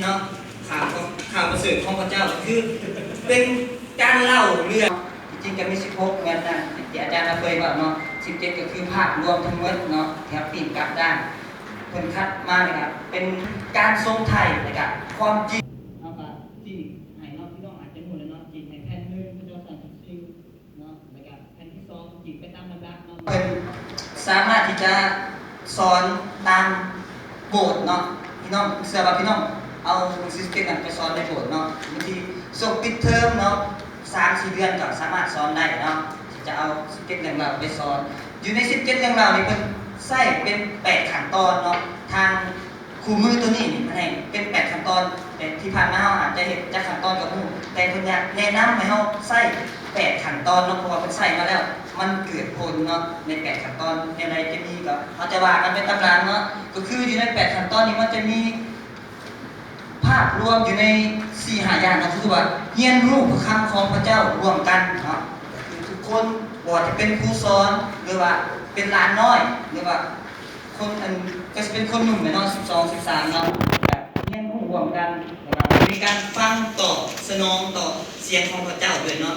ເນາະ ຂ່າວຂອງ ຂ່າວປະເສີດຂອງພະເຈົ້າກໍຄືເປັນການເລົ່າເລື່ອງ ທີ່ຈິງກໍມີສິບຫົກ ແມ່ນນະ ທີ່ອາຈານລາວເຄີຍເວົ້າເນາະ ສິບເຈັດ ກໍຄືພາບລວມທັງໝົດເນາະ ທີ່ເຮົາປີ້ນກັບດ້ານ ເພິ່ນຄັດມານີ້ກໍເປັນການຊົງໄຖ່ ແລ້ວກໍຄວາມຈິງ ເຮົາກໍຈິງໃຫ້ເນາະ ພີ່ນ້ອງອາດຈະຮູ້ແລ້ວເນາະ ຈິງໃຫ້ແຜ່ນໜຶ່ງ ພະເຈົ້າສ້າງທຸກສິ່ງ ເນາະ ແລ້ວກະແຜ່ນທີສອງ ຈິງໄປຕາມລຳດັບເນາະ ເພິ່ນສາມາດທີ່ຈະສອນຕາມໂບດເນາະ ພີ່ນ້ອງ ເຊື່ອວ່າພີ່ນ້ອງເອົາໜັງສືສິບເຈັດນັ້ນໄປສອນໃນໂບດເນາະ ບາງທີຊ່ວງປິດເທີມເນາະ ສາມສີ່ເດືອນກໍສາມາດສອນໄດ້ເນາະ ທີ່ຈະເອົາສິບເຈັດເລື່ອງລາວໄປສອນ ຢູ່ໃນສິບເຈັດເລື່ອງລາວນີ້ ເພິ່ນໃຊ້ເປັນແປດຂັ້ນຕອນເນາະ ທາງ ຄູ່ມືໂຕນີ້ນີ້ ເພິ່ນໃຫ້ເປັນແປດຂັ້ນຕອນ ແຕ່ທີ່ຜ່ານມາເຮົາອາດຈະເຮັດຈັກຂັ້ນຕອນກໍບໍ່ຮູ້ ແຕ່ເພິ່ນຢາກແນະນຳໃຫ້ເຮົາໃຊ້ແປດຂັ້ນຕອນເນາະ ເພາະວ່າເພິ່ນໃຊ້ມາແລ້ວ ມັນເກີດຜົນເນາະ ໃນແປດຂັ້ນຕອນ ແນວໃດຈະມີກໍເຮົາຈະວ່າກັນໄປຕາມຫຼັງເນາະ ກໍຄືຢູ່ໃນແປດຂັ້ນຕອນນີ້ ມັນຈະມີພາບລວມຢູ່ໃນສີ່ຫ້າຢ່າງເນາະ ກໍຄືວ່າຮຽນຮູ້ພະຄຳຂອງພະເຈົ້າຮ່ວມກັນເນາະ ກໍຄືທຸກຄົນ ບໍ່ວ່າຈະເປັນຄູສອນ ຫຼືວ່າເປັນຫຼານນ້ອຍ ຫຼືວ່າ ຄົນ ອັນ ກໍຊິເປັນຄົນໜຸ່ມແຫຼະເນາະ ສິບສອງ ສິບສາມເນາະ ແບບຮຽນຮູ້ຮ່ວມກັນ ແລ້ວກໍມີການຟັງຕອບສະໜອງຕໍ່ສຽງຂອງພະເຈົ້າດ້ວຍເນາະ